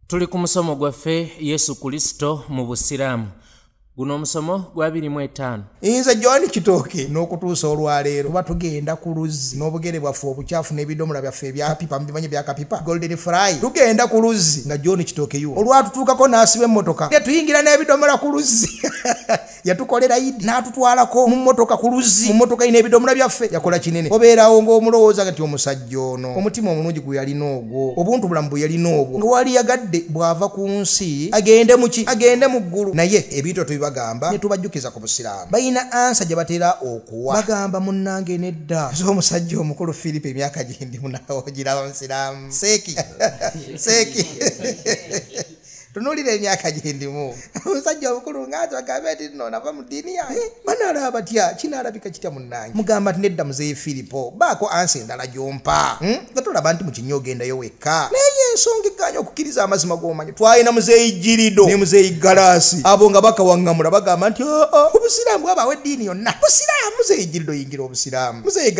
Tuli ku musomo gwaffe Yesu Kristo mu Busiraamu. Guno omusomo gwa 25. Nze John Kitooke n'okutuusa olwaleero tuba tugenda ku luzzi n'obugere bwaffe obukyafu n'ebidomola byaffe ebya pipa, mubimanyi byakapipa, golden fly. Tugenda ku luzzi nga John Kitooke yuwo olwatutuukako n'asiba emmotoka, tuyingira n'ebidomola ku luzzi. Yatukolera idi n'atutwalako mu mmotoka ku luzzi, mu mmotoka ina ebidomola byaffe. Yakola kinene, obeerawo ng'omulowooza kati omusajja ono omutima omulungi gwe yalina ogwo, obuntu bulamu bwe yalina obwo, nga wali yagadde bw'ava ku nsi agende muki, agende mu ggulu. Naye ebintu tubibagamba ne tubajjukiza ku Busiraamu, balina ansa gye batera okuwa, bagamba munnange nedda. So omusajja omukulu Philip, emyaka gyendimu nawe ogiraba musiraamu seeki seeki, tunuulira emyaka gyendimu, omusajja omukulu nga bagambe nti nno nava mu ddiini yange, banaalaba batya? Kinaalabika kitya munnange? Mugamba nti nedda muzeeyi Firipo, baako ansa endala gy'ompa nga tolaba nti mukinya ogendayo wekka. Naye ensonga eggaanya okukkiriza amazima g'omanyi, twalina muzeeyi Jirido ne muzeeyi Galaasi, abo nga bakawaŋŋamula bagamba nti oo obusiraamu bwabaawo eddiini yonna busiraamu. Muzeeyi Jirido yingira obusiraamu, muzeeyi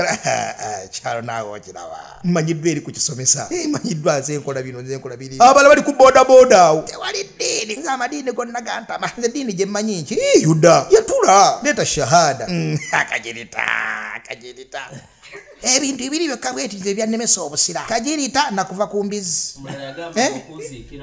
kyalo naawe okiraba, mmanyiddwa eri ku kisomesa, mmanyiddwa nze nkola bino, nze nkola biri, abalala bali ku bodaboda awo, tewali ddiini. Nze amadiini gonna gantama, nze eddiini gye mmanyi nki Yuda yatula leeta shahada akagirita akagirita ebintu bibiri byokka bweti nze ebyannemesa obusiraamu, kagirita nakuva ku mbizi.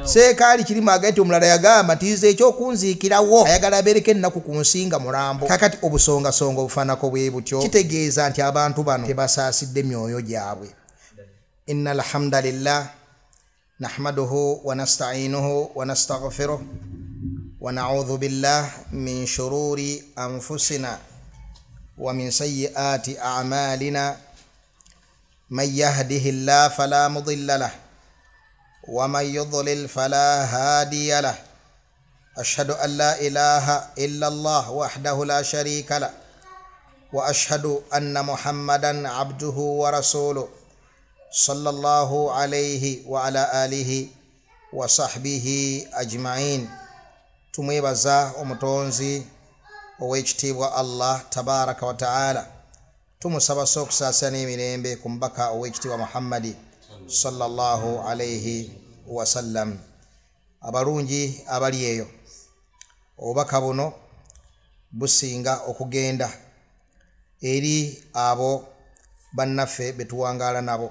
Seekaali kirimu agati omulala yagamba nti nze ekyokunziikirawo ayagala abeereko ennaku ku nsi nga mulambo. Kakati obusongasonga obufaanako bwe butyo kitegeeza nti abantu bano tebasaasidde myoyo gyabwe. Inna alhamdulillah nahmaduhu wa nasta'inuhu wa nastaghfiruh wa na'udhu billah min shururi anfusina wa min sayyiati a'malina, man yahdihillahu fala mudilla lahu wa man yudlil fala hadiya lahu, ashhadu an la ilaha illa Allah wahdahu la sharika lahu wa ashhadu anna Muhammadan abduhu wa rasuluhu sallallahu alayhi wa ala alihi wa sahbihi ajma'in. Tumwebaza omutonzi ow'ekitiibwa Allah tabaraka wa ta'ala, tumusaba okusaasira n'emirembe ku mubaka ow'ekitiibwa Muhammadi sallallahu alayhi wasallam. Abalungi abali eyo, obubaka buno businga okugenda eri abo bannaffe betuwangaala nabo.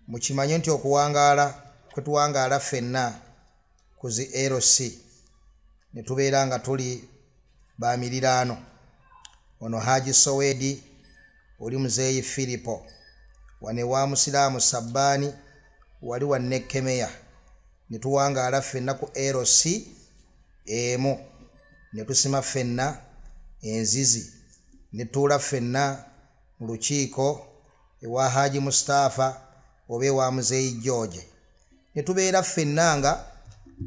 Mukimanye nti okuwangaala kwetuwangaala ffenna ku zi LC ne tubeera nga tuli bamiriraano, ono Haji Sowedi, oli muzeeyi Filipo, wane wa musiraamu Sabbaani, wali wa Nekkemeya, ne tuwangaala ffenna ku LC emu, ne tusima ffenna enzizi, ne tuula ffenna mu lukiiko ewa Haji Mustafa oba ewa muzeeyi George, ne tubeera ffenna nga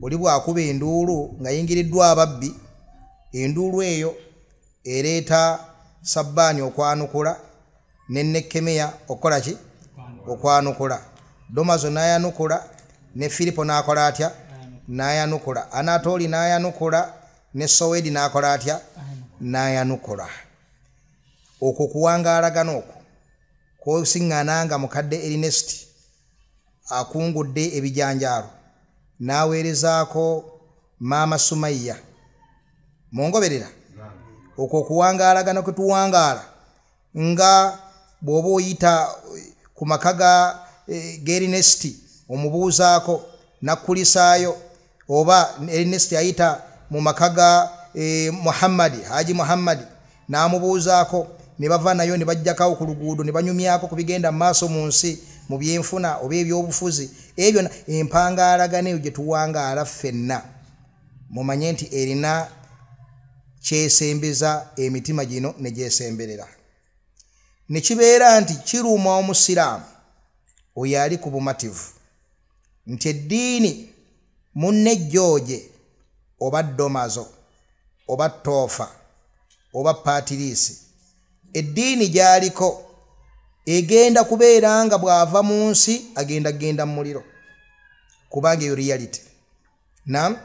oli bw'akuba enduulu nga yingiriddwa ababbi, enduulu eyo ereeta Sabbaani okwanukula ne Nekkemeya okukola ki? Okwanukula. Domazo n'ayanukula ne Filipo n'akola atya? N'ayanukula. Anatoli n'ayanukula ne Sowedi n'akola atya? N'ayanukula. Okwo kuwangaalagana okwo kwosiŋŋana nga mukadde Ernest akungudde ebijanjaalo n'aweerezaako maama Sumayya. Mungoberera? Okwo okuwangaalagana kwe tuwangaala nga bw'oba oyita ku maka ga Ernest omubuuzaako nakkulisaayo, oba Ernest ayita mu maka ga Muhammadi, Haji Muhammadi n'amubuuzaako, ne bava nayo ne bajjakawo ku luguudo ne banyumyako ku bigenda mu maaso mu nsi, mu byenfuna oba ebyobufuzi, ebyo empangaalagana eyo gye tuwangaala ffenna mumanye nti erina kyesembeza emitima gino ne gyesemberera. Ne kibeera nti kiruma omusiraamu oyo ali ku bumativu nti eddiini munne George oba Domazo oba Toofa oba Patirisi, eddiini gy'aliko egenda kubeera nga bw'ava mu nsi agenda genda mu muliro, kubanga eyo reality. Naam,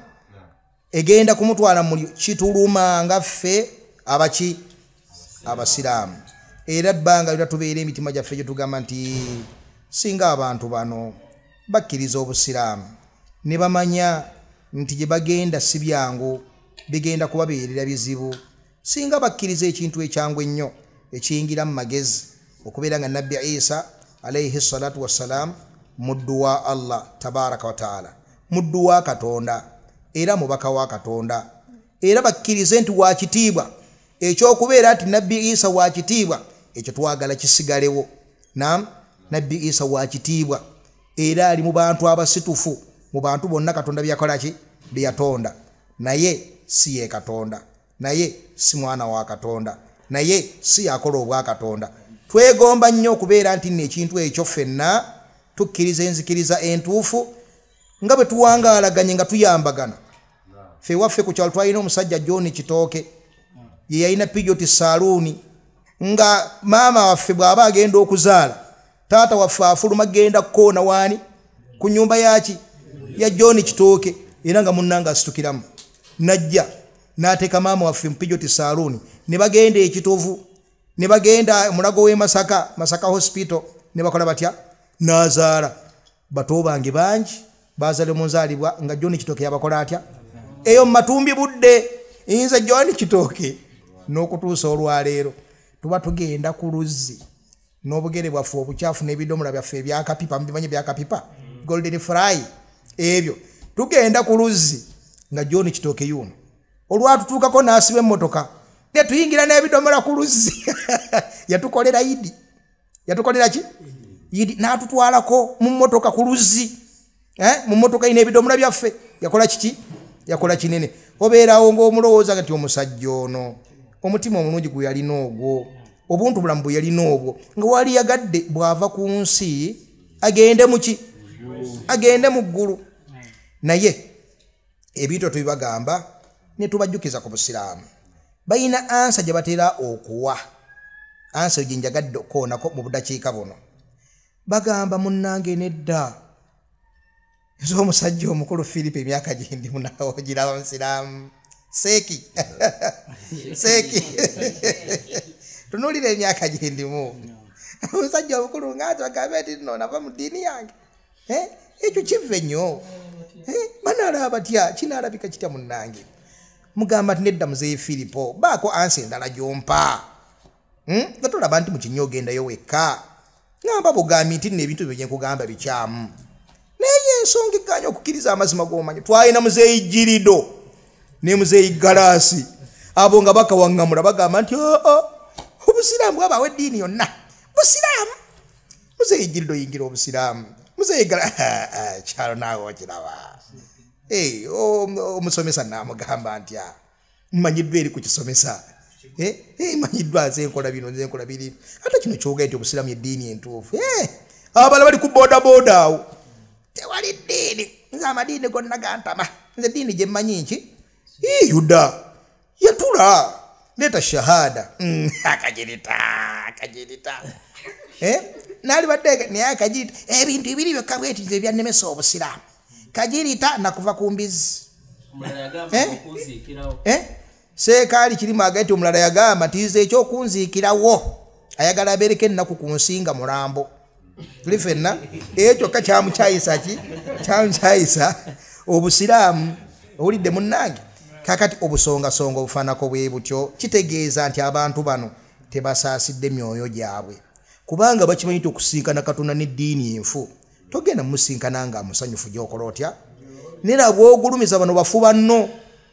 egenda kumutwala mu muliro. Kituluma nga ffe abaki abasiraamu, era ebbanga lyonna tubeera emitima gyaffe gye tugamba nti singa abantu bano bakkiriza obusiraamu Ne bamanya nti gye bagenda si byangu, bigenda kubabeerera bizibu singa bakkiriza ekintu ekyangu ennyo ekiyingira mu magezi, okubeera nga Nabbi Isa alayhi salatu wassalam muddu wa Allah tabaraka wa taala, muddu wa Katonda era mubaka wa Katonda, era bakkirize nti wa kitiibwa. Ekyokubeera nti Nabbi Isa wa kitiibwa ekyo twagala kisigalewo. Naam, Nabbi Isa wa kitiibwa era ali mu bantu abasitufu, mu bantu bonna Katonda byakola ki bye yatonda, naye si ye Katonda, naye si mwana wa Katonda, naye si yakola obwa Katonda. Twegomba nnyo okubeera nti nno ekintu ekyo ffenna tukkiriza enzikiriza entuufu nga bwe tuwangaalaganye nga tuyambagana. Ffe waffe ku kyalo twalina omusajja John Kitooke, ye yalina Pijoti saaluuni, nga maama waffe bw'aba agenda okuzaala, taata waffe afuluma genda kukoona waani ku nyumba yaki ya John Kitooke, era nga munnanga asitukiramu najja n'ateeka maama waffe mu Pijoti saaluuni, ne bagenda Ekitovu, ne bagenda Mulago w'e Masaka, Masaka Hospital, ne bakola batya, n'azaala. Bato bange bangi bazaale mu nzaalibwa nga John Kitooke yabakola atya eyo mu matumbi budde. Nze John Kitooke n'okutuusa olwaleero tuba tugenda ku luzzi n'obugere bwaffe obukyafu n'ebidomola byaffe ebyakapipa, mubimanyi byakapipa, Golden Fly ebyo, tugenda ku luzzi nga John Kitooke yuno olwatutuukako n'asiba emmotoka ne tuyingira n'ebidomola ku luzzi. Yatukolera yidi, yatukolera ki yidi, n'atutwalako mu mmotoka ku luzzi, mu mmotoka ina ebidomola byaffe. Yakola kiki? Yakola kinene. Obeerawo ng'omulowooza nti omusajja ono omutima omulungi gwe yalina ogwo, obuntu bulamu bwe yalina obwo, nga wali yagadde bw'ava ku nsi agende muki, agende mu ggulu. Naye ebintu tubibagamba ne tubajjukiza ku busiraamu, balina answer gye batera okuwa, answer gye njagadde okukoonako mu budakiika buno. Bagamba munnange nedda, nze omusajja omukulu Philip emyaka gyendimu naawe ogiraba musiraamu seeki seeki, tunuulira emyaka gyendimu, omusajja omukulu nga bagambe nti nno nava mu ddiini yange, ekyo kive nnyo, banaalaba batya, kinaalabika kitya munnange? Mugamba nti nedda muzeeyi Filipo, baako answer endala gyompa nga tolaba nti mukinnyo ogendayo wekka, ngamba bugambi nti nno ebintu byo byenkugamba bikyamu, naye ensonga eganya okukkiriza amazima g'omanyi. Twalina muzeeyi Jirido ne muzeeyi Galaasi, abo nga bakawaŋŋamula bagamba nti oo obusiraamu bwabaawo eddiini yonna busiraamu. Muzeeyi Jirido yingira obusiraamu, muzeeyi kyalo naawe okiraba. Omusomesa naamugamba nti mmanyiddwa eri ku kisomesa, mmanyiddwa nze nkola bino nze nkola biri, ate kino kyogaye nti obusiraamu eddiini entuufu. Abala bali ku bodaboda awo tewali ddiini, nze amadiini gonna gantama, nze eddiini gye mmanyi nki Yuda yatula leeta shahada akagirita akagirita nalibadde naye akagirita ebintu ebiri byokka bweti nze ebyannemesa obusiraamu kagirita nakuva ku mbizi. Seekaali kirimu agaye nti omulala yagamba nti nze ekyokunziikirawo ayagala abeereko ennaku ku nsi nga mulambo. Tuli ffenna eyo kyokka kyamukyayisa ki kyamukyayisa obusiraamu. Owulidde munnange? Kakati obusongasonga obufaanako bwe butyo kitegeeza nti abantu bano tebasaasidde myoyo gyabwe, kubanga bakimanyi nti okusinkana Katonda n'eddiini enfu togenda mumusinkana nga musanyufu gy'okola otya. Naye bw'ogulumiza bano bafu banno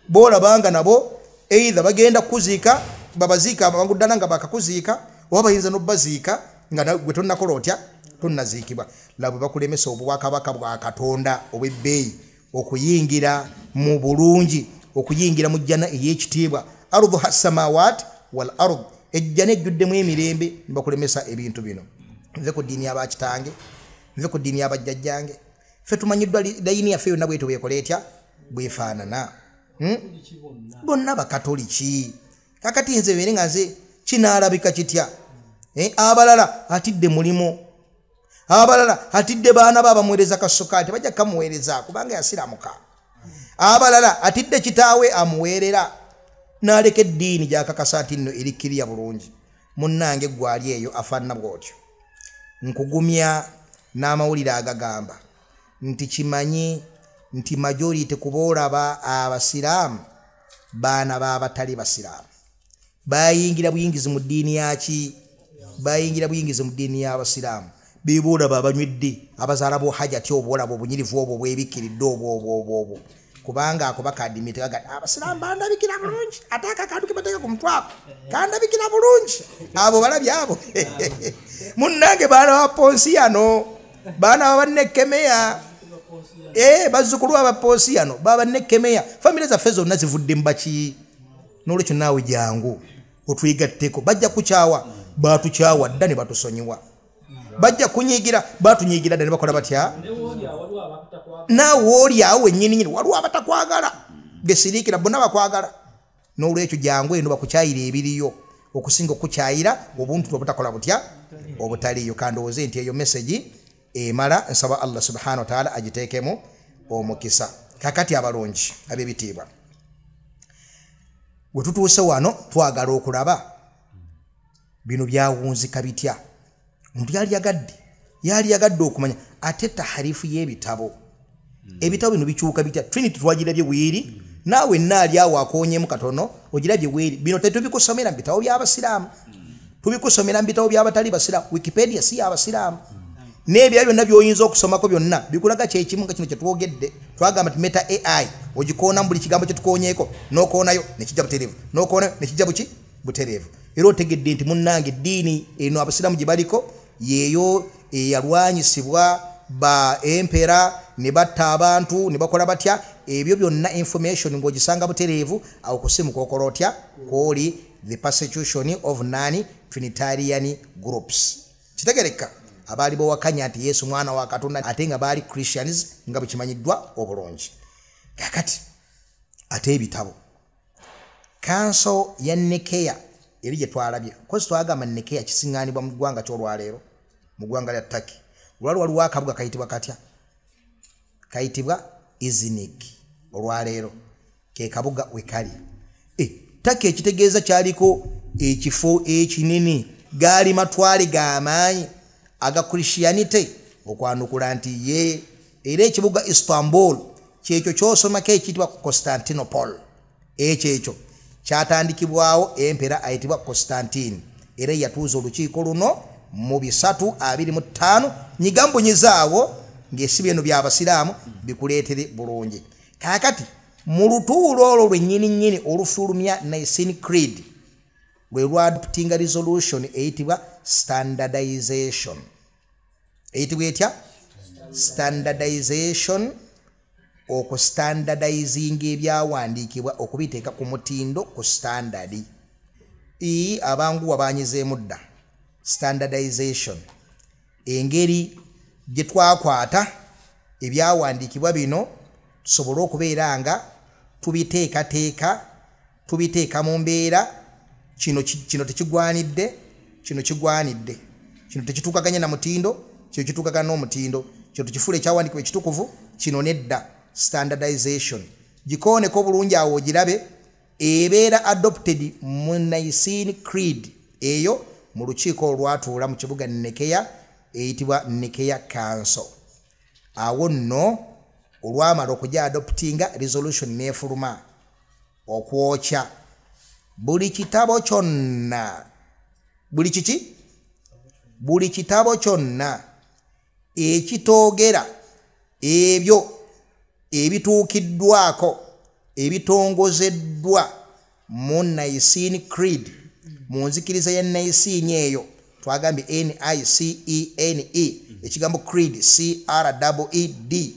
boolabanga nabo either bagenda kukuziika babaziika amangu ddala nga bakakuziika, oba bayinza n'obbaziika nga gwe tonnakola otya tonnaziikibwa. Laba bakulemesa obwakabaka bwa Katonda obw'ebbeeyi okuyingira mu bulungi, okuyingira mu jjana ey'ekitiibwa arduha samawat wal ard, ejjana ejjuddemu emirembe, ne bakulemesa ebintu bino. Nve ku ddiini y'abakitange, nve ku ddiini y'abajjajjange, ffe tumanyiddwa layini yaffe yonna bwetyo bwekola etya bwefaanana. Bonna bakatoliki. Kakati nze beere nga nze kinaalabika kitya? Abalala atidde mulimu, abalala atidde baana be abamuweereza kasukaali tebajja kamuweereza kubanga yasiramuka, abalala atidde kitaawe amuweerera n'aleka eddiini gy'akakasa nti nno erikkiriya bulungi. Munnange gwali eyo afaanana bw'otyo, nkugumya n'amawulire agagamba nti kimanyi Nti majority kuboolaba abasiraamu baana b'abatali basiraamu. Bayingira buyingizi mu ddiini yaki? Bayingira buyingizi mu ddiini y'abasiraamu. Beboolaba abanywedde abazaala bo hajati obwolaba obunyirivu obwo bwebikkiridde obwo obwo obwo obwo. Kubanga ako bakadimite baga abasiraamu bandabikira bulungi, ate ako akantu ke bateeka ku mutwe ako kandabikira bulungi. Abo balabye abo. Munnange baana ba Ponsiyano, baana ba Bannekemeya, bazzukulu ba Ponsiyano, ba Bannekemeya. Famire zaffe zonna zivudde mu baki. N'olwekyo naawe jangu otwegatteko. Bajja kukyawa, baatukyawa dda ne batusonyiwa. Bajja kunyiigira, baatunyiigira dda ne bakola batya? Naawe oli awo wennyini nnyini waliwo abatakwagala, gesiriikira bonna bakwagala. N'olwekyo jangu eno bakukyayira ebiriyo okusinga okukyayira obuntu obutakola butya obutaliiyo. Kandowooze nti eyo message emala. Nsaba Allah subhanahu wa ta'ala agiteekemu omukisa. Kakati abalungi ab'ebitiibwa, we tutuuse wano twagala okulaba bino byawunzika bitya. Omuntu yali yagadde okumanya ate taharifu y'ebitabo. Ebitabo bino bikyuka bitya? Trinity twagirabye bweri, naawe nna ali awo akoonyemu katono ogirabye bweri. Bino tetubikusomera mu bitabo by'abasiraamu, tubikusomera mu bitabo by'abatali basiraamu. Wikipedia si y'abasiraamu. N'ebirala byonna by'oyinza okusomako byonna bikulaga kyekimu nga kino kye twogedde. Twagamba nti Meta AI ogikoona mu buli kigambo kye tukoonyeeko, n'okoonayo ne kijja butereevu, n'okoonayo ne kijja buki butereevu. Era otegedde nti munnange eddiini eno abasiraamu gye baliko yeeyo eyalwanyisibwa ba empera ne batta abantu ne bakola batya. Ebyo byonna information ng'ogisanga butereevu awo ku simu kwokola otya kwoli the persecution of non Trinitarian groups. Kitegereka abaali bawakanya nti Yesu mwana wa Katonda ate nga baali Christians nga bwekimanyiddwa obulungi. Kakati ate ebitabo Council ya Nicaea eri gye twalabye, kozi twagamba Nicaea kisiŋŋaanibwa mu ggwanga ky'olwaleero, mu ggwanga lya Turkey. Olwali waliwo akabuga kayitibwa katya? Kayitibwa Iznik olwaleero, ke kabuga we kali. Turkey ekitegeeza kyaliko ekifo ekinene, gaali matwale g'amaanyi aga Christianity okwanukula nti ye. Era ekibuga Istanbul kyekyo ky'osomako ekiyitibwa Constantinople. Ekyo ekyo kyatandikibwawo empera ayitibwa Constantine, era yatuuza olukiiko luno mu 325. Nyiga mbunyizaawo ng'esibi eno by'abasiraamu bikuleetere bulungi. Kaakati mu lutuulo olwo lwennyini nnyini olufulumya Nicene Creed lwe lwadoptinga resolution eyitibwa standardization. Eyitibwa etya? Standardization, okustandardizinga ebyawandiikibwa okubiteeka ku mutindo ku standard. Abanguwa banyizeemu dda. Standardization, engeri gye twakwata ebyawandiikibwa bino tusobole okubeera nga tubiteekateeka, tubiteeka mu mbeera kino kino tekigwanidde, kino kigwanidde, kino tekituukaganye na mutindo, kino kituukagana n'omutindo, kino tukifuula ekyawandiikibwa ekitukuvu, kino nedda. Standardization gikooneko bulungi awo ogirabe, ebeera adopted mu Nicene Creed eyo mu lukiiko olwatuula mu kibuga Nicaea eyitibwa Nicaea Council. Awo nno olwamala okujja adoptinga resolution n'efuluma okwokya buli kitabo kyonna, buli kiki, buli kitabo kyonna ekitoogera ebyo ebituukiddwako ebitongozeddwa mu Nicene Creed, mu nzikiriza ya Nicene eyo twagambye Nicene, ekigambo creed Creed.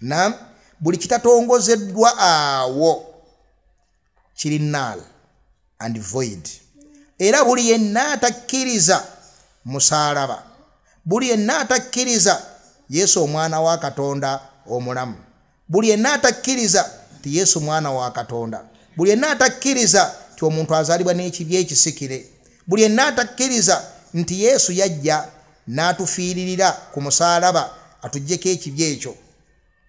Na buli kitatongozeddwa awo kiri null and void. Era buli yenna atakkiriza musaalaba, buli yenna atakkiriza Yesu omwana wa Katonda omulamu, buli yenna atakkiriza nti Yesu mwana wa Katonda, buli yenna atakkiriza nti omuntu azaalibwa n'ekibi ekisikire, buli yenna atakkiriza nti Yesu yajja n'atufiiririra ku musaalaba atuggyeko ekibi ekyo,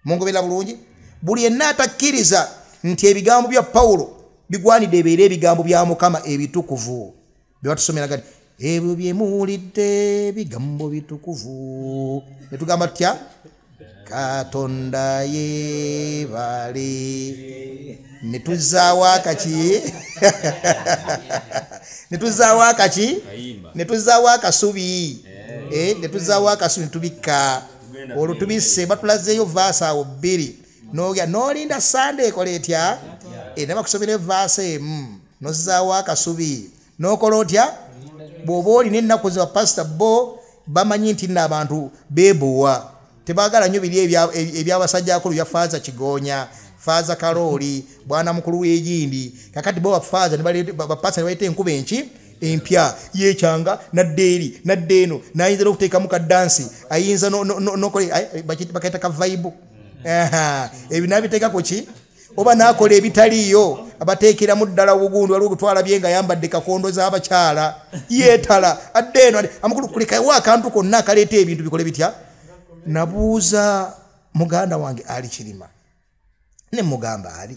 mungobera bulungi, buli yenna atakkiriza nti ebigambo bya Pawulo bigwanidde ebeere ebigambo bya Mukama ebitukuvu bye batusomera gati ebyo bye muwulidde bigambo bitukuvu, ne tugamba tutya? Katonda yeebale, ne tuzzaawo akaki ne tuzzaawo akaki ne tuzzaawo akasubi, ne tuzzaawo akasubi ne tubikka. Olwo tubisse, batulazeeyo vaasi awo 2, n'olinda Sande ekola etya, ne bakusomera evaasi emu, n'ozzaawo akasubi, n'okola otya. Bw'oba olina ennaku za pasita, bo bamanyi nti nno abantu beebuwa, tebaagala nnyo biri ebyabasajja akulu bya Faaza Kigonya, Faaza Kalooli, bwana mukulu w'egindi. Kakati bo bafaaza bapasita ne baleeta enkuba enki empya, yekyanga nadda eri nadda eno, n'ayinza n'okuteekamu ka dansi, ayinza bakaita ka vaibu, ebyo n'abiteeka ku ki, oba n'akola ebitaliiyo, abateekeramu ddala obugundu. Waliwo twalabye nga ayambadde kakondo z'abakyala, yeetala adda eno, amakulu kulekawo akantu konna akaleeta ebintu bikole bitya. Nabuuza muganda wange Ali Kirima, ne mugamba, Ali,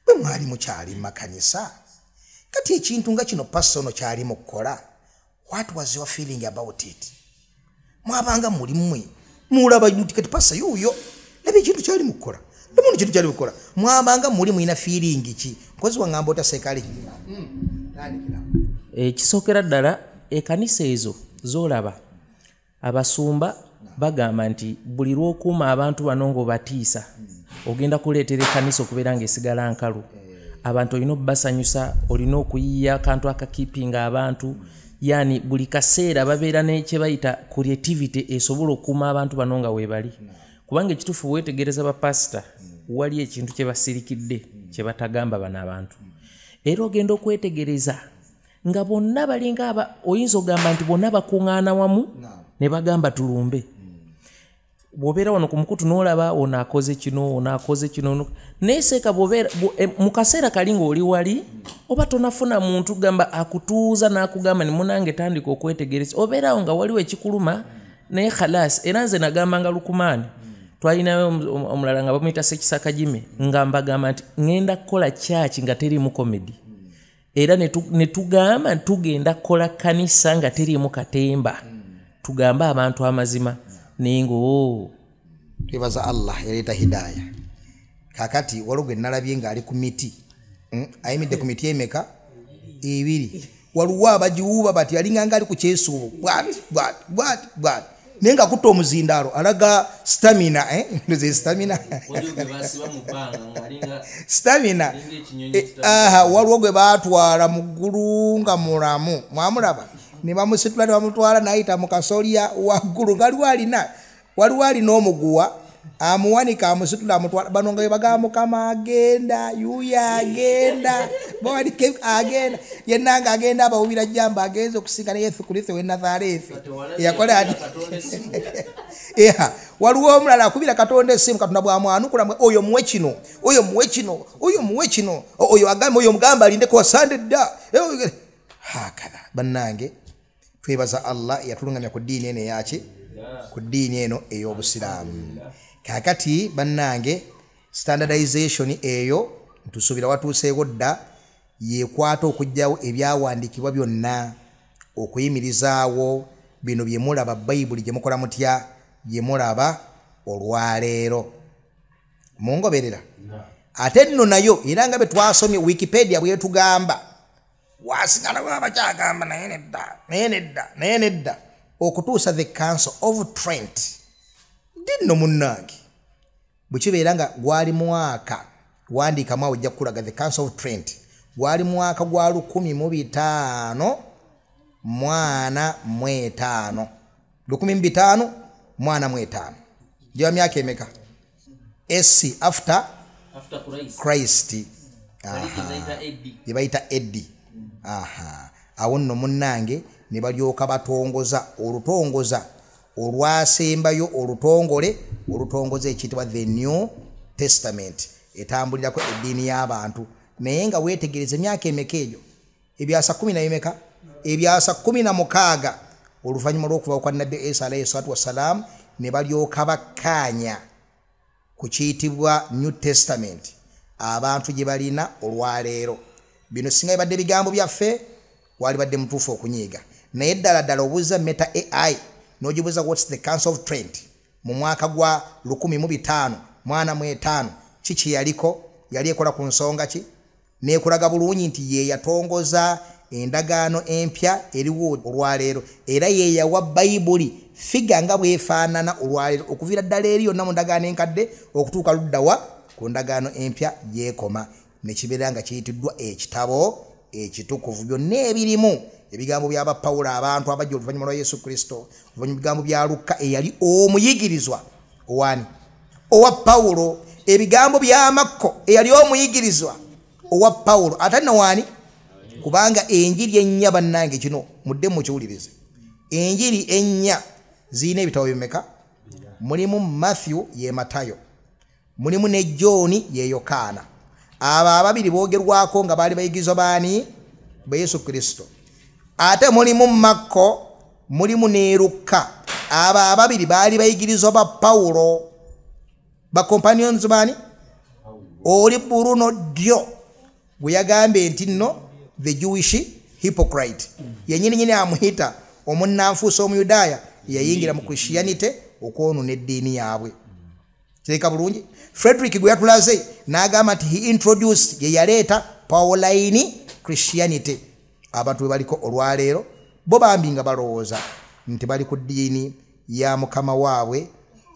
bwe mwali mukyali mu makanisa, kati ekintu nga kino pasita ono kyali mu kukola, what was your feeling about it? Mwabanga muli mmwe mulaba nti kati pasita yuuyo, laba ekintu kyali mu kukola, laba ono kintu kyali mu kukola, mwabanga muli mulina feeling ki? Nkozi waŋŋamba otya Seeka Ali Kirima? Ekisookera ddala, ekkanisa ezo z'olaba abasumba bagamba nti buli lw'okuuma abantu bano ng'obatiisa, ogenda kuleetera ekkanisa okubeera ng'esigala nkalu. Abantu olina obbasanyusa, olina okuyiiya akantu akakiipinga abantu, yani buli kaseera babeera ne kye bayita creativity esobola okukuuma abantu bano nga weebali. Kubanga ekituufu, weetegereza bapasita, wali ekintu kye basirikidde kye batagamba bano abantu. Era ogenda okwetegereza nga bonna balinga aba, oyinza ogamba nti bonna bakuŋŋaana wamu ne bagamba tulumbe. Bw'obeera wano ku mukutu n'olaba ono akoze kino, ono akoze kino, naye seeka bw'obeera mu kaseera kali ng'oli wali, oba tonafuna muntu gamba akutuuza n'akugamba ni munange tandika okwetegereza, obeerawo nga waliwo ekikuluma, naye khalas. Era nze nagambanga Lukumaani, twalinayo omulala nga bamuyita Sekisaka Jime, nga mbagamba nti ŋŋenda kukola kyaki nga teriimu comedy. Era ne tugamba tugenda kukola kkanisa nga teriimu katemba, tugambe abantu amazima. Naye nga oo. Twebaza Allah yaleeta hidaya. Kakati waliwo gwe nalabye ng'ali ku miti, ayimiridde ku miti emeka? 2. Waliwo abagiwuuba bati, alinga nga ali ku kyesuubo bwati bwati bwati bwati, naye nga akutta omuzindaalo, alaga stamina, nze stamina, stamina. Aha, waliwo gwe baatwala mu ggulu nga mulamu, mwamulaba, ne bamusitula ne bamutwala n'ayita mu kasolya waggulu, nga waliwo alina omuguwa amuwanika, amusitula, amutwala. Bano nga bwe bagamba Mukama agenda, yuya agenda, bawanike agenda, yenna nga agenda abawubira jjamba, agenze okusinkana Yesu Kristo w'e Nazaaleesi eyakola ati. Waliwo omulala akubira Katonda essimu, Katonda bw'amwanukula, oyo muwe kino, oyo muwe kino, oyo muwe kino, oyo agambe, oyo mugamba alindeko wasande dda. Hakatha bannange, twebaza Allah yatulungamya ku ddiini eno eyaki, ku ddiini eno ey'obusiraamu. Kakati bannange, standardization eyo ntusuubira watuuseewo dda, yekwata okuggyawo ebyawandiikibwa byonna, okuyimirizaawo bino bye mulaba, Bayibuli gye mukola mutya, gye mulaba olwaleero. Mungoberera? Ate nno nayo era nga bwe twasomye Wikipedia bwetugamba, wasigala bakyagamba naye nedda, naye nedda, naye nedda, okutuusa the Council of Trent. Ddi nno munnange? Bwe kibeera nga gwali mwaka, wandiikamu awo, ojja kukulaga. The Council of Trent gwali mwaka gwa 1545, 1545. Giba myaka emeka? AC, after Christ, gye bayita AD. Aha, awo nno munnange ne balyoka batongoza olutongoza olwasembayo, olutongole olutongoza ekiyitibwa the New Testament, etambulirako eddiini y'abantu. Naye nga weetegereza emyaka emeka egyo? Ebyasa kumi na bimeka? Ebyasa 16 oluvannyuma lw'okuva kwa Nabbi Isa alaihi salatu wassalaamu, ne balyoka bakkaanya ku kiyitibwa New Testament abantu gye balina olwaleero. Bino singa bibadde bigambo byaffe, walibadde mutuufu okunyiiga, naye ddala ddala obuuza Meta AI n'ogibuuza, "What's the Council of Trent?" mu mwaka gwa 1545 kiki yaliko, yali ekola ku nsonga ki, nekulaga bulungi nti ye yatongoza endagaano empya eriwo olwaleero, era ye yawa Bayibuli figa nga bwefaanana olwaleero okuviira ddala eri yonna mu ndagaano enkadde okutuuka luddawa ku ndagaano empya gyekoma, ne kibeera nga kiyitiddwa ekitabo ekitukuvu. Byonna ebirimu ebigambo bya Pawulo abantu abajja oluvannyuma lwa Yesu Kristo, oluvannyuma ebigambo bya Lukka eyali omuyigirizwa owani owa Pawulo, ebigambo bya Makko eyali omuyigirizwa owa Pawulo ate nno wani, kubanga enjiri ennya bannange kino mudde mukiwulirize, enjiri ennya zirina ebitabo bimeka? Mulimu Matthew ye Matayo, mulimu ne John ye Yokaana. Abo ababiri boogerwako nga baali bayigirizwa baani? Ba Yesu Kristo. Ate mulimu Makko, mulimu ne Lukka. Abo ababiri baali bayigirizwa ba Pawulo, ba companions baani? Oli Bruno Dio gwe yagambye nti nno the Jewish hypocrite, yennyini nyini amuyita omunnanfuusi Omuyudaaya yayingira mu Christianity okwonoona eddiini yaabwe. Kireka bulungi. Frederick gwe yatulaze n'agamba nti he introduced, ye yaleeta Pauline Christianity. Abantu bwe baliko olwaleero bo bambi nga balowooza nti bali ku ddiini ya Mukama waabwe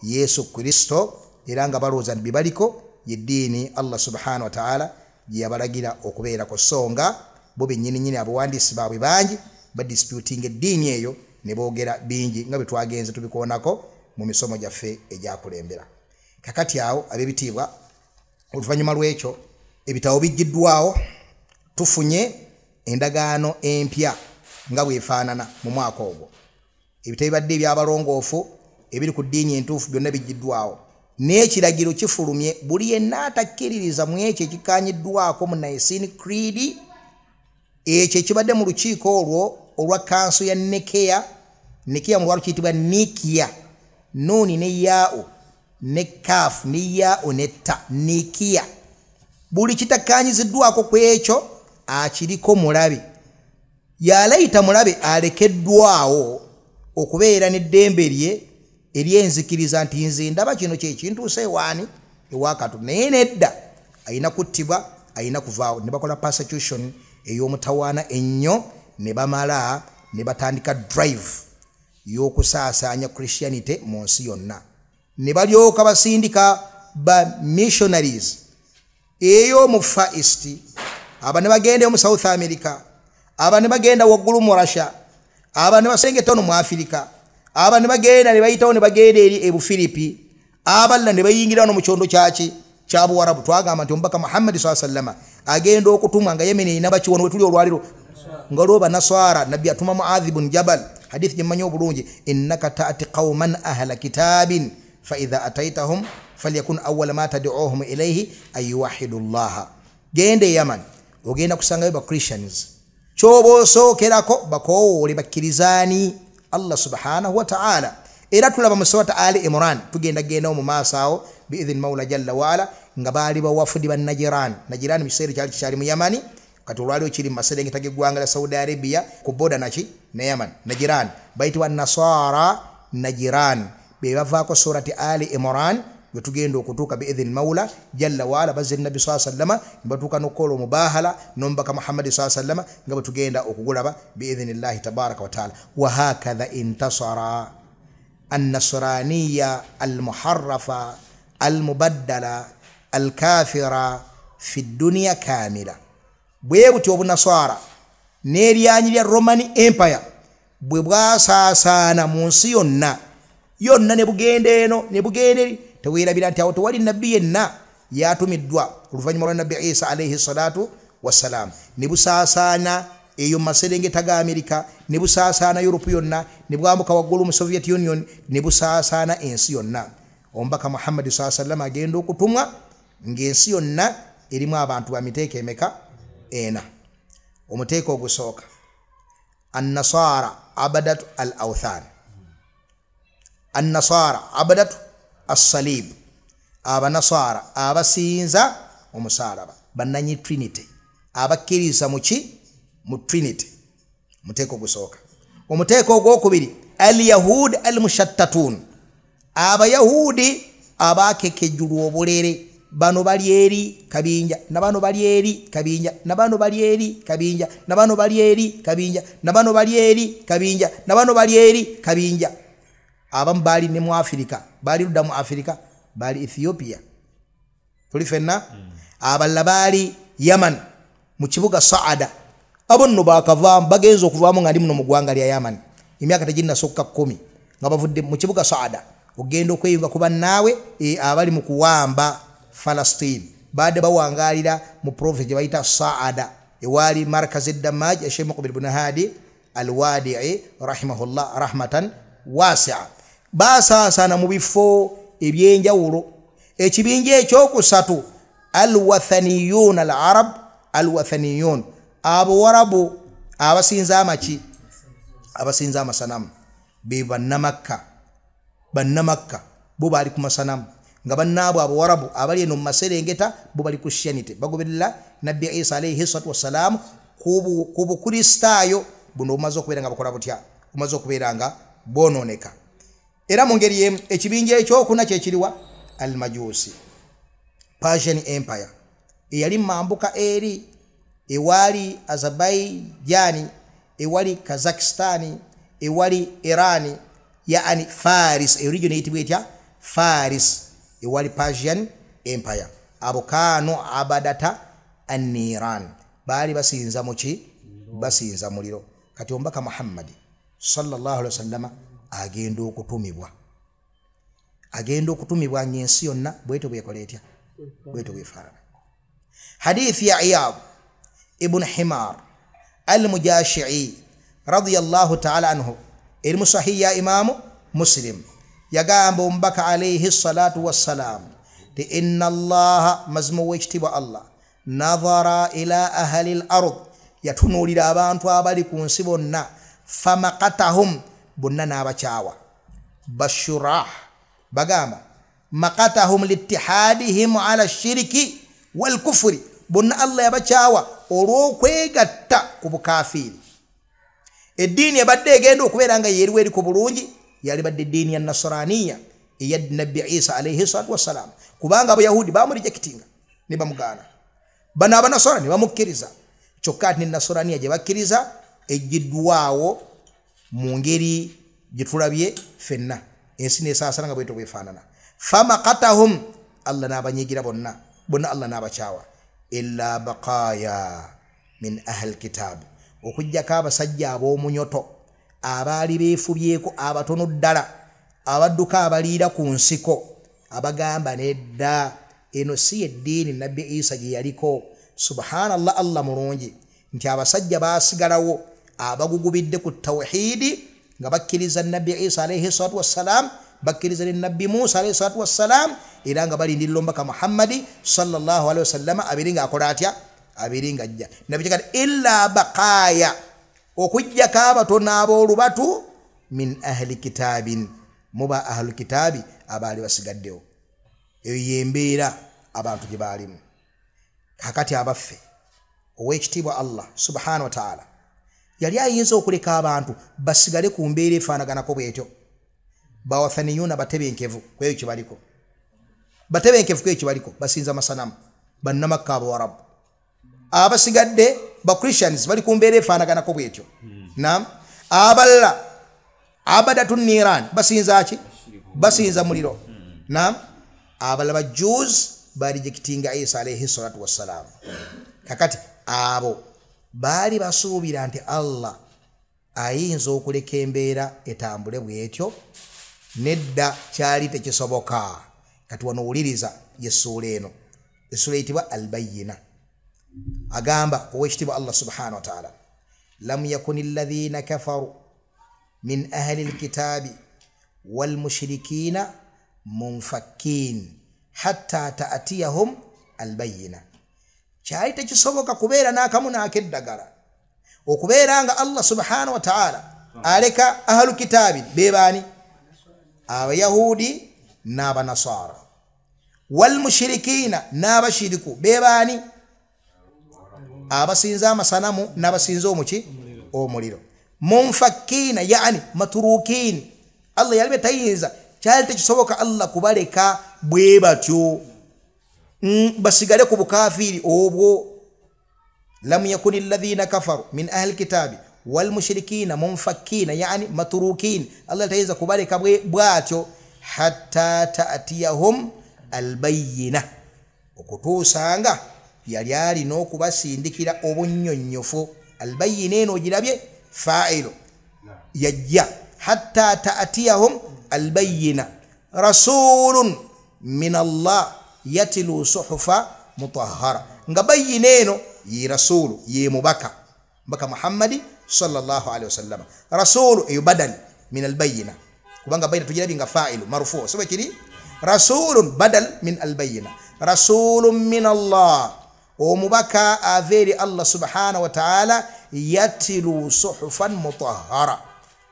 Yesu Kristo, era nga balowooza nti bye baliko ye ddiini Allah subhanahu wa ta'ala gye yabalagira okubeerako, so nga bo bennyini nnyini abawandiisi baabwe bangi badisputinga eddiini eyo ne boogera bingi nga bwe twagenze tubikoonako mu misomo gyaffe egyakulembera. Kakati awo ab'ebitiibwa, oluvannyuma lw'ekyo ebitabo bijjiddwawo, tufunye endagaano empya nga bwefaanana mu mwaka ogwo. Ebitabo bibadde ebyabalongoofu ebiri ku ddiini entuufu byonna bijjiddwawo, n'ekiragiro kifulumye buli yenna atakkiririza mu ekyo ekikkaanyiddwako mu Nicene Creed, ekyo ekibadde mu lukiiko olwo olwa kanso ya Nikea. Nikea mu lwalo kiyitibwa Nikia, nuuni ne yaao ne kaafu ne yaao ne ta, Nikia. Buli kitakkaanyiziddwako ku ekyo akiriko mulabe, yalayita mulabe alekeddwawo okubeera n'eddembe lye ery'enzikiriza nti nze ndaba kino kye kintuuse ewaani ewakatu, naye nedda alina kuttibwa, alina kuvaawo. Ne bakola persecution ey'omutawaana ennyo, ne bamala ne batandika drive y'okusaasaanya Christianity mu nsi yonna, ne balyoka basindika ba missionaries eyo mu Far East, aba ne bagenda mu South America, aba ne bagenda waggulu mu Russia, aba ne basengeta ono mu Africa, aba ne bagenda ne bayitawo ne bagenda eri e Bufilipi, abalala ne bayingira wano mu kyondo kyaki kya Buwarabu. Twagamba nti omubaka Muhammadi sallallahu alaihi wasallam agenda okutumwa nga Yemeni erina bakiwono wetuli olwaliro nga lwo banaswara. Nabbi atuma Muadh ibn Jabal, hadithi gye mmanyi obulungi, innaka taati qauman ahla kitabin fa idha ataitahum falyakun awwala ma tad'uhum ilayhi an yuwahidu llaha. Genda e Yaman ogenda kusangayo ba Christians, kyoba osookerako bakowoole bakkirizaani Allah subhanahu wa ta'ala. Era tulaba mu surata Ali Imran, tugenda gendawo mu maaso awo biidhini Maula jalla waala, nga baali bawafudi ba Najiran. Najiran mu kiseera kyali kikyali mu Yamani, kati olwaliwo kiri mu maserengeta g'eggwanga lya Saudi Arabia ku boda naki ne Yaman. Najiran bayitibwa Nasara Najiran, be bavaako surati Ali Imran bwe tugenda okutuuka biidhini Maula jalla waala. Bazze Nabbi sallallahu alaihi wasallam ne batuuka n'okukola omubahala n'omubaka Muhammadi sallallahu alaihi wasallam nga bwe tugenda okugulaba biidhinillahi tabaraka wa taala. Wa hakadha intasara annasraniya almuharrafa almubaddala alkafira fi dunya kamila. Bwe butyo obunaswara n'eryanyi lya Roman Empire bwe bwasaasaana mu nsi yonna yonna, ne bugenda eno ne bugenda eri. Teweerabira nti awo tewali nabbi yenna yatumiddwa oluvannyuma lwa Nabbi Isa alaihi salatu wassalam. Ne busaasaana eyo mu maserengeta ga Amerika, ne busaasaana Europe yonna, ne bwambuka waggulu mu Soviet Union, ne busaasaana ensi yonna. Omubaka Muhammadi sallallahu alaihi wasallam agenda okutumwa ng'ensi yonna erimu abantu ba miteeko emeka? Ena. Omuteeko ogusooka, annasara abadatu al awthan, annasara abadatu as-salib, abanasara abasinza omusalaba, bannanyi Trinity, abakkiriza muki? Mu Trinity. Muteeko ogusooka. Omuteeko ogwokubiri, al yahud al mushattatun, Abayahudi abakekejjulwa obulere bano bali eri kabinja, na bano bali eri kabinja, na bano bali eri kabinja, na bano bali eri kabinja, na bano bali eri kabinja, na bano bali eri kabinja. Abamu baali ne mu Afirika, baali ludda mu Afirika, baali Ethiopia, tuli fenna. Abalala baali Yaman mu kibuga Saada. Abo nno baakavaamu, bagenze okuvaamu nga ndi muno mu ggwanga lya Yaman, emyaka teginnasukka 10 nga bavudde mu kibuga Saada ogenda okweyunga ku bannaawe abali mu kuwamba Palestine. Baadde bawangaalira mu province gye bayita Saada, ewaali markaz eddamaj Sheikh Muqbil bin Hadi Alwadii rahimahullah rahmatan wasia. Basaasaana mu bifo ebyenjawulo. Ekibinja ekyokusatu alwathaniyun alarab, alwathaniyun abawarabu abasinza amaki, abasinza amasanamu, be bannamakka. Bannamakka bo baali ku masanamu, nga bannaabwe abawarabu abali eno mu maserengeta bo bali ku Christianity, bagoberera Nabbi Isa alayhi salatu wassalaamu ku bukristaayo buno bumaze okubeera nga bukola butya, bumaze okubeera nga bwonooneka. Era mu ngeri y'emu ekibinja ekyokuna kyekiriwa almajusi, Persian Empire eyali mambuka eri ewali Azerbaijan, ewali Kazakhstan, ewali Iran, yaani Faris, eyo region eyitibwa etya? Faris, ewali Persian Empire. Abo kaano abadata an-niran, baali basinza muki? Basinza muliro. Kati omubaka Muhammadi sallallahu alaihi wasallama agenda okutumibwa, agenda okutumibwa ng'ensi yonna bwetyo bwekola etya, bwetyo bwefaanana. Hadithi ya Iyad ibn Himar al-Mujashi'i radiyallahu ta'ala anhu eri mu sahihi ya Imamu Muslim, yagamba omubaka alayhi salatu wassalam ti inna Allaha, mazima ow'ekitiibwa Allah, nadhara ila ahli al-ard, yatunuulira abantu abali ku nsi bonna, famakatahum, bonna n'abakyawa. Bashurah bagamba makatahum littihadihim ala shiriki wal kufuri, bonna Allah yabakyawa olw'okwegatta ku bukafiiri. Eddiini ebadde egenda okubeera nga yeeriwo eri ku bulungi yalibadde eddiini ya Nasraniya eya Nabbi Isa alayhi salatu wassalam, kubanga Abayahudi bamurejectinga ne bamugaana, bano Abanasara ne bamukkiriza. Kyokka ate ne Nasraniya gye bakkiriza ejjiddwawo mu ngeri gye tulabye ffenna, ensi n'esaasana nga bwetyo bwefaanana. Famakatahum, Allah n'abanyiigira bonna, bonna Allah n'abakyawa. Illa baqaya min ahli kitab, okuggyako abasajja ab'omunyoto abaali beefubyeko abatono ddala, abadduka abaliira ku nsiko, abagamba nedda, eno si eddiini Nabbi Isa gye yaliko. Subhanallah, Allah mulungi nti abasajja baasigalawo abagugubidde ku tawhidi nga bakkiriza Nabbi Isa alayhi salatu wassalam, bakkiriza ne Nabbi Musa alayhi salatu wassalam, era nga balindirira omubaka Muhammadi sallallahu alaihi wasallama abeere ng'akola atya, abeere ng'ajja. Nabbi kati illa baqaya, okuggyako abatono ab'olubatu min ahli kitabin, muba ahlu kitaabi abaali basigaddewo. Eyo y'embeera abantu gye baalimu. Kakati abaffe ow'ekitiibwa Allah subhanahu wa ta'ala yali ayinza okuleka abantu basigale ku mbeera efaanaganako bwetyo. Bawathaniyuuna batebenkevu ku ekyo kye baliko, batebenkevu ku ekyo kye baliko, basinza masanamu, bannamakka abawarabu. Abasigadde ba Christians bali ku mbeera efaanaganako bwetyo. Naam, abalala abadatu niran, basinza ki? Basinza muliro. Naam, abalala ba Jews barejectinga Isa alayhi salatu wassalam. Kakati abo baali basuubira nti Allah ayinza okuleka embeera etambule bwetyo, nedda kyali tekisoboka. Kati wano wuliriza yessuula eno, essuula eyitibwa Albayina. Agamba ow'ekitiibwa Allah subhanahu wa ta'ala, lam yakuni alladhina kafaru min ahli alkitabi walmushrikina munfakkin hatta ta'tiyahum albayina. Kyali tekisoboka kubeera n'akamu n'akeddagala okubeera nga Allah subhanahu wa ta'ala aleka ahlu kitaabi bebaani, abayahudi n'abanasara, walmushirikina n'abashiriku bebaani, abasinza amasanamu n'abasinza omuki, omuliro. Munfakkiina yani maturukiin, Allah yali tayinza Kyali tekisoboka Allah kubaleka bwe batyo, basigale ku bukafiiri obwo. Lam yakuni alladhina kafaru min ahli kitabi wal mushrikina munfakkina, yani matrukin. Allah tayinza kubaleka bwatyo hatta ta'tiyahum albayina, okutuusanga yali alina okubasindikira obunnyonnyofu. Albayina eno ogirabye fa'ilu yajja, hatta ta'tiyahum albayina rasulun min Allah yatilu suhufa mutahhara. Nga bayina eno ye rasulu, ye mubaka, mbaka Muhammadi sallallahu alaihi wasallam. Rasulu eyo badal min albayina, kubanga bayina tugirabye nga fa'ilu marfu, so kiri rasulun badal min albayina, rasulun min Allah, omubaka averi Allah subhanahu wa ta'ala, yatilu suhufan mutahhara.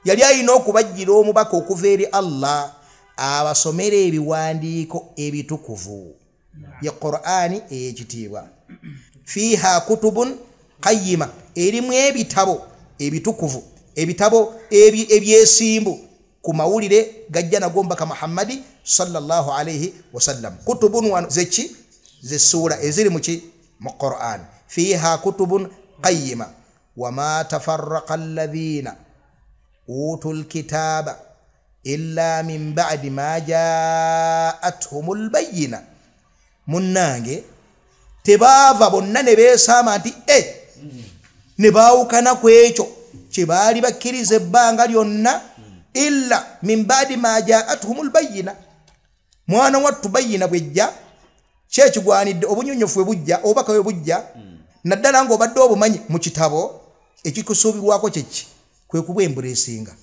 Yali alina okubajjira omubaka okuva eri Allah abasomere ebiwandiiko ebitukuvu, ye Qur'ani ey'ekitiibwa. Fiha kutubun qayyima, erimu ebitabo ebitukuvu, ebitabo ebyesimbu ku mawulire gajja nago mbaka Muhammadi sallallahu alaihi wasallam. Kutubun wano zeki zessuula eziri muki mu Qur'an. Fiha kutubun qayyima wama tafarraqa alladhina utul kitaba illa min ba'di ma ja'atuhumul bayyina. Munnange tebaava bonna ne beesama nti ne baawukana ku ekyo kye baali bakkiriza ebbanga lyonna, illa min ba'di ma ja'atuhumul bayyina. Mwana wattu bayyina bwejja kyekigwanidde, obunyonyofu bwe bujja, obubaka bwe bujja, naddala ng'obadde obumanyi mu kitabo ekikusuubirwako kyeki, kwe kubwembulesinga,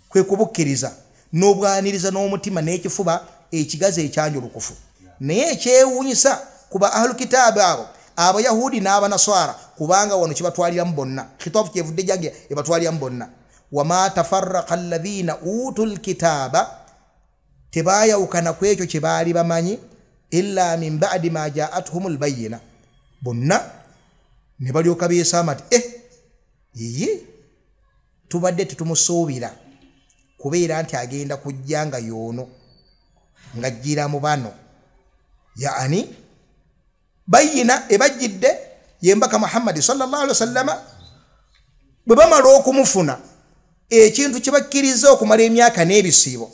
kwe kubukkiriza n'obwaniriza n'omutima n'ekifuba ekigazi ekyanjulukufu. Naye ekyewuunyisa kuba ahlu kitaabu abo abayahudi n'abanaswara, kubanga wano kibatwaliramu bonna, khitaabu kyevudde jange ebatwaliramu bonna. Wama tafarraqa alladhina utul kitaaba, tebaayawukana ku ekyo kye baali bamanyi, illa min ba'di ma ja'atuhumul bayyina. Bonna ne balyoka beesama nti yiyi tubadde tetumusuubira kubeera nti agenda kujja nga yoono ng'ajjira mu bano. Yaani bayina ebajjidde ye mbaka Muhammadi sallallahu alaihi wasallama. Bwe bamala okumufuna ekintu kye bakkiriza okumala emyaka n'ebisiibo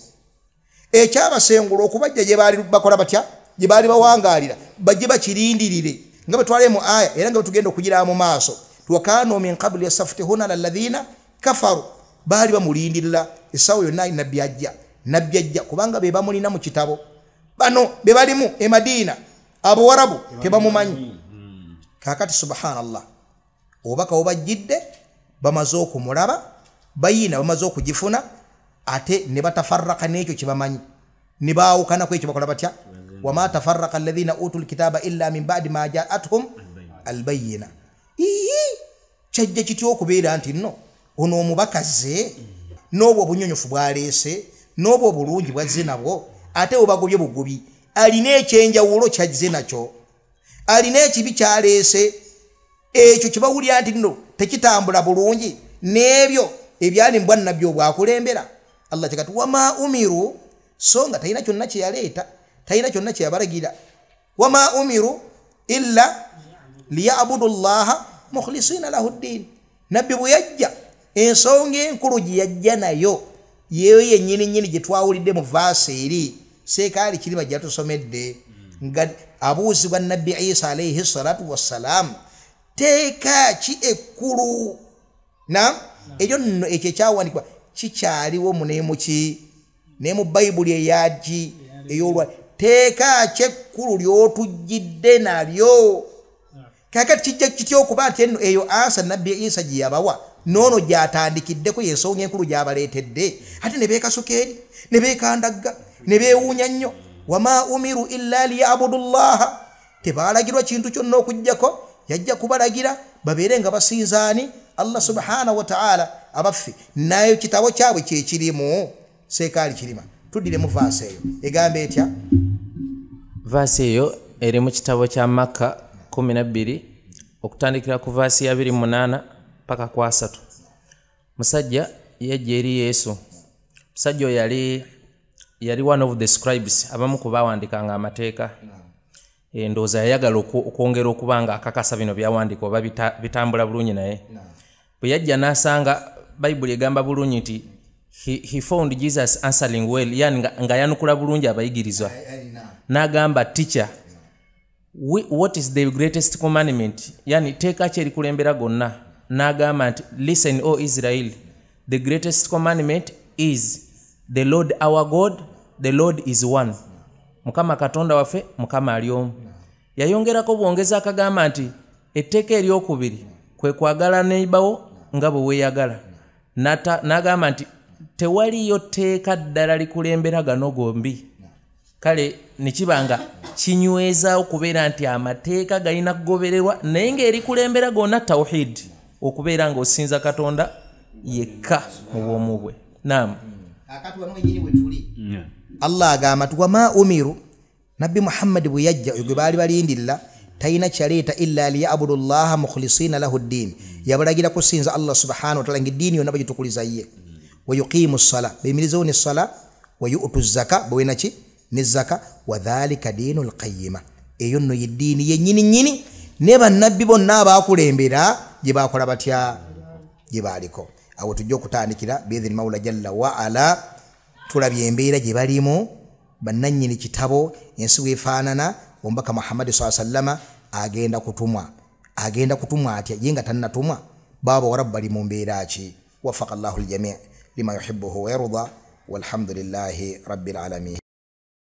ekyabasengula okubajja gye baali bakola batya, gye baali bawangaalira, bajje bakirindirire nga bwe twale mu aya, era nga bwe tugenda okugira mu maaso. Wakanu min qabli yastaftihuna alladhina kafaru, baali bamulindirira essaawa yonna nabbi ajja, nabbi ajja, kubanga be bamulina mu kitabo. Bano be balimu e Madina abawarabu tebamumanyi. Kaakati subhanallah, obubaka bubajjidde, bamaze okumulaba, bayina bamaze okugifuna, ate ne batafarraka n'ekyo kye bamanyi, ne baawukana ku ekyo bakola batya. Wama tafarraqa alladhina utul kitaba illa min ba'di ma ja'atuhum albayyina. Kyajja kitya okubeera nti nno ono omubakaze n'obwo obunyonyofu bwaleese n'obwo obulungi bwazze nabwo, ate bubagobye bugubi, alina ekyenjawulo kyazze nakyo, alina ekibi kyaleese, ekyo kibawulira nti nno tekitambula bulungi n'ebyo ebyali mbwa nabbi obwakulembera. Allah kyekati wama umiru, so nga talina kyonna kye yaleeta, talina kyonna kye yabalagira. Wama umiru illa liyabudu llaha mukhlisina lahu ddin. Nabbi bwe yajja ensonga enkulu gye yajja nayo yeyo yennyini nnyini gye twawulidde mu vaasi eri seekaali kirima gye yatusomedde, nga abuuzibwa nabbi Isa alaihi salatu wassalaamu, teeka ki ekkulu? Na ekyo nno ekyo ekyawandiikibwa kikyaliwo muneemuki ne mu Bayibuli eyagi ey'olwa, teeka ki ekkulu ly'otujjidde nalyo? Kaakati kijja kitya okuba nti enno eyo ansa nabbi Isa gye yabawa n'ono gy'atandikiddeko y'ensonga enkulu gy'abaleetedde, ate ne beekasuka eri ne beekandagga ne beewuunya nnyo. Wama umiru illa liyabudu llaha, tebaalagirwa kintu kyonna okuggyako yajja kubalagira babeere nga basinzaani Allah subhanahu wa ta'ala. Abaffe nayo kitabo kyabwe kyekirimu seekaali kirima. Tuddiremu vaasi eyo egamba etya? Vaasi eyo eri mu kitabo kya Makka 12 okutandikira ku vaasi ya 28 paka ku 3. Musajja yajja eri Yesu. Musajja oyo yali Yali one of the scribes, abamu ku baawandikanga amateeka. Endowooza yayagala okwongera okuba nga akakasa bino byawandiika oba bitambula bulungi, naye bwe yajja n'asanga Bayibuli egamba bulungi nti he found Jesus answering well, yani nga yanukula bulungi abayigirizwa. N'agamba, "Teacher, what is the greatest commandment?" Yani teeka ki erikulembera gonna? N'agamba nti, "Listen, O Israel, the greatest commandment is the Lord our God, the Lord is one." Mukama Katonda waffe, Mukama ali omu. Yayongerako bwongeza akagamba nti etteeka eryokubiri kwe kwagala neibawo nga bwe weeyagala. N'agamba nti tewaliyo tteeka ddala likulembera gano gombi. Kale ne kiba nga kinyweza okubeera nti amateeka galina kugobererwa, naye ng'erikulembera gonna tawhid, okubeera ng'osinza Katonda yekka mu bwomu bwe. Naam. Akati wano wenyini we tuli, Allah agamba nti wama umiru, Nabbi Muhammadi bwe yajja, oyo gwe baali balindirira, talina kyaleeta illa liyabudu llaha mukhlisina lahu ddiini. Yabalagira kusinza Allah subhanahu wataala, nga eddiini yonna bagitukuliza ye. Wayuqimu ssala, beyimirizewo ne ssala. Wayutu zaka, bawenaki ne zaka. Wadhalika diinu lqayima, eyo nno yeddiini yennyini nnyini. Ne bannabbi bonna abakulembera gye bakola batya, gye baaliko. Awo tujja okutandikira biidhini Maula jalla waala. Tulabye embeera gye balimu bannannyini kitabo, ensi bwefaanana. Omubaka Muhammadi saa sallama agenda kutumwa, agenda kutumwa atya ye nga tannatumwa? Baba warabu bali mu mbeera ki? Wafaka llahu ljamii lima yuhibuhu wayarda, walhamdulillahi rabbil alamin.